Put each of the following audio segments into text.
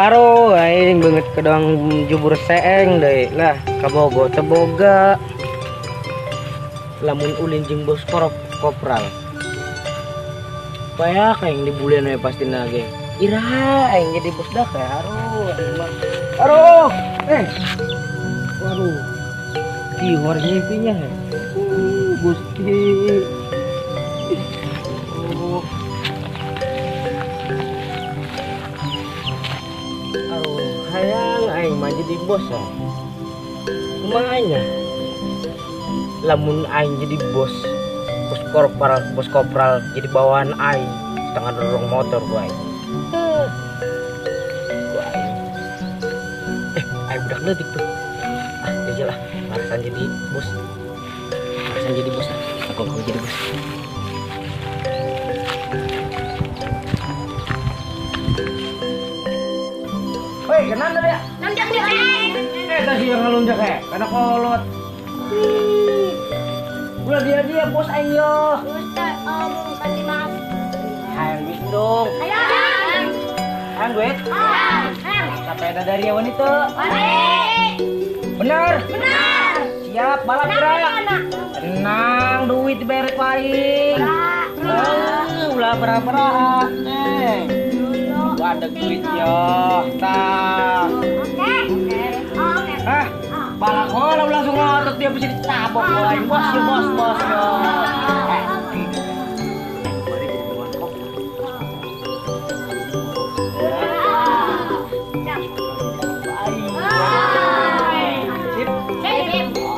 Haro aing beungeut kedang jubur seeng deui lah kabogo teu boga. Lamun ulin jeung bos kopral. Payak aing dibulian we pasti nage. Iraha aing jadi bos dah kayak haro aing mah. Haro. Waduh. Kiwar mimpinya he. Gusti. Aduh, hayang aing mah jadi bos ya. Kumaha nya? Lamun aing jadi bos, bos kopral jadi bawahan aing, setengah dorong motor gua aing. Gua aing. Aing budak leutik tuh. Ah, jajal lah, marasan jadi bos. Marasan jadi bos lah. Aku mau jadi bos. Woi, kenal ya? Lonjak dia. Tadi yang ngelunjak ya, karena kolot. Ulah dia bos aing yo. Ustaz, bukan dimas. Hayang duit dong. Hayang. Hayang duit? Hayang. Sepeda dari yang wanita. Wani. Benar? Benar. Siap, balap gerak. Tenang, duit dibayar ku aing. Ulah berah-berah. Ada duit yo, tah. Oke. Hah? Balak hola langsung ngotot dia bisa ditabok aing. Bos yo, bos yo. Mari jadi teman kok. Sip.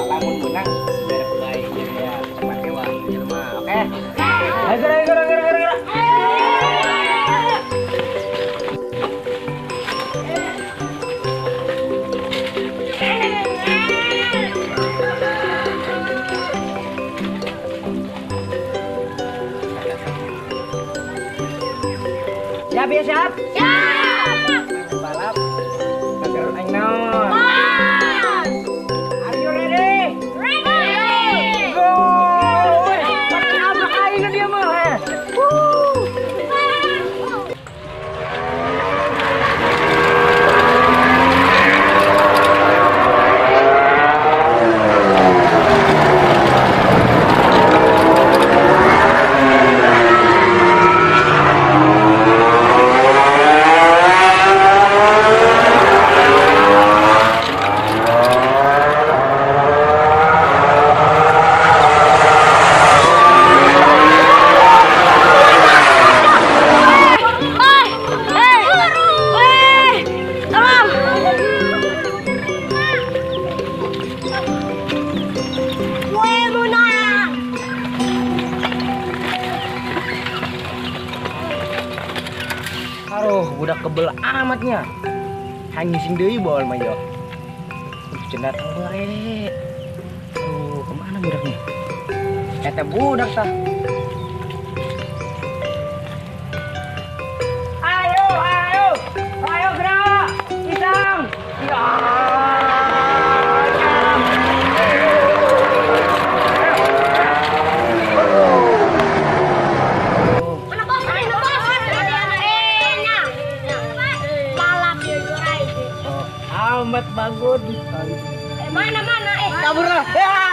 Lamun menang beres baik ya. Cepat dewa jelema. Oke. Ayo gerak gerak. Siap ya, siap? Siap! Balap, bageran aing naon? Are you ready? Ready! Go! Pati abrak aing dia mah. Woo! Aduh, budak kebel amatnya. Hanya sing deui bawa mah yo. Cenah datang bae. Aduh, kemana budaknya? Eta budak tah. Ayo, ayo. Ayo gerak. Pisang. Ya. Amat bangun. Mana Kabur lah. Aduh.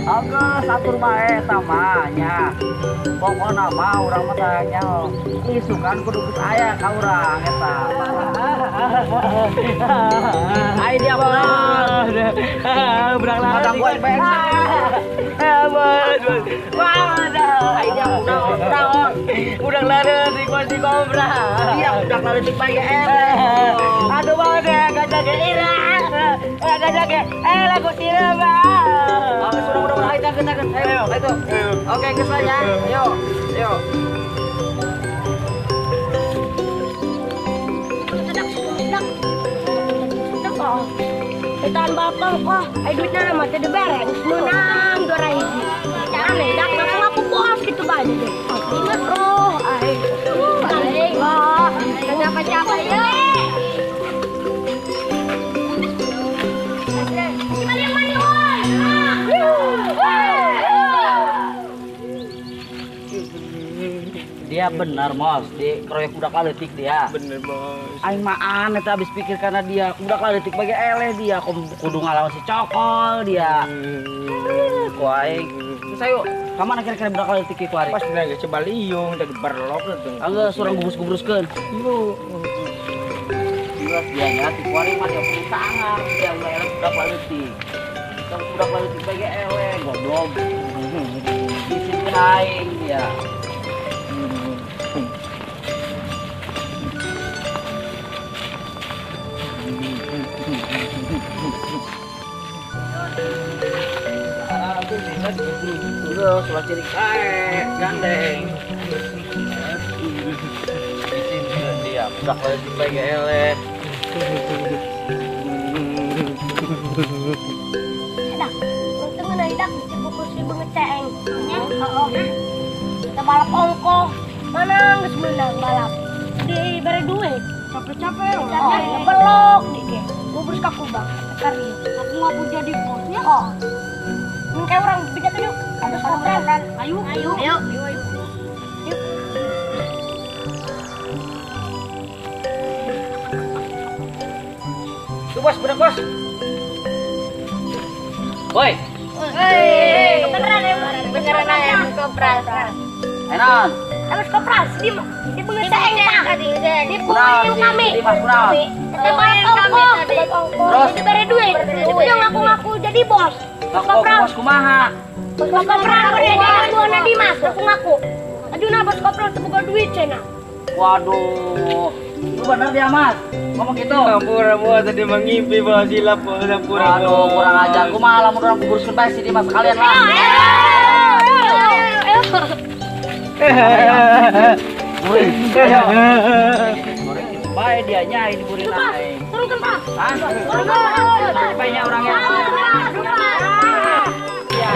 Oke, satu bae sama nya. Pokona mah urang mah tanya isukan kudu geus aya ka urang eta. Ai dia mah. Budak lari. Kadang gua bae. Bos, bos. Ai dia budak. Budak lari di kobra. Iya, budak lari di bae. Aduh bos, gajah ge ira. Gajah ge lagu tira bang. Oke, sudah udah mulai kita kita. Ayo, itu. Oke, geus lah ya. Ayo, ayo. Kita balkon kok, duitnya mah teu dibere, geus meunang 2 hiji. Aneh, dak ngaku bos gitu bae deh. Ingat roh, aing. Aing. Wah, capek-capek ya. Dia benar mos, dikeroyok budak leutik dia. Bener bos. Aing mah aneh teh habis pikir karena dia budak leutik bagi eleh dia kudu ngalawan si cokol dia. Ku aing. Terus ayo, ka mana kira-kira budak leutik ku ari? Pas dina geus coba liung teh berlok tuh. Anggeus urang gubrus-gubruskeun. Yo. Jelas dia nya ti ku ari mah dia punya sangar, dia ulah eleh budak leutik. Budak leutik bagi eleh goblok. Isin aing dia. Udah, sulah cirik ae, gandeng. Isin dia, budak leutik bae eleh. Dak, untung ngeunah dak dipukul 1000 ngeceeng. Nya, heeh. Kita balap ongkoh. Mana geus meunang balap. Dibere duit. Capek-capek. Oh, belok dike. Gubrus ka kubang. Kari. Aku ngaku jadi bosnya. Oh. Mun kayak orang bijak yuk. Ada kopral kan. Ayo. Ayo. Ayo. Ayo. Yuk. Tuh bos, budak bos. Woi. Hei, beneran ya, beneran ya, kopral. Enon. Harus kopral, di pengeceeng tah. Di punggung kami. Kita balap ongkoh. Terus diberi duit. Itu yang ngaku-ngaku jadi bos. Ngaku bos kumaha? Bos kopral dia ngaku Dimas, ngaku-ngaku. Aduh nah bos kopral teu boga duit cenah. Waduh. Lu bener dia, Mas? Ngomong gitu. Ampura bos, tadi mengimpi bos, silap bos, ampura. Aduh, kurang ajar. Kumaha lamun urang gubruskeun bae si Dimas sekalian lah. Ayo. Ayo. Ayo. Goreng itu bae dia nya ini burin aing. Turunkan, Pak. Hah? Turunkan. Baiknya orangnya. Ya.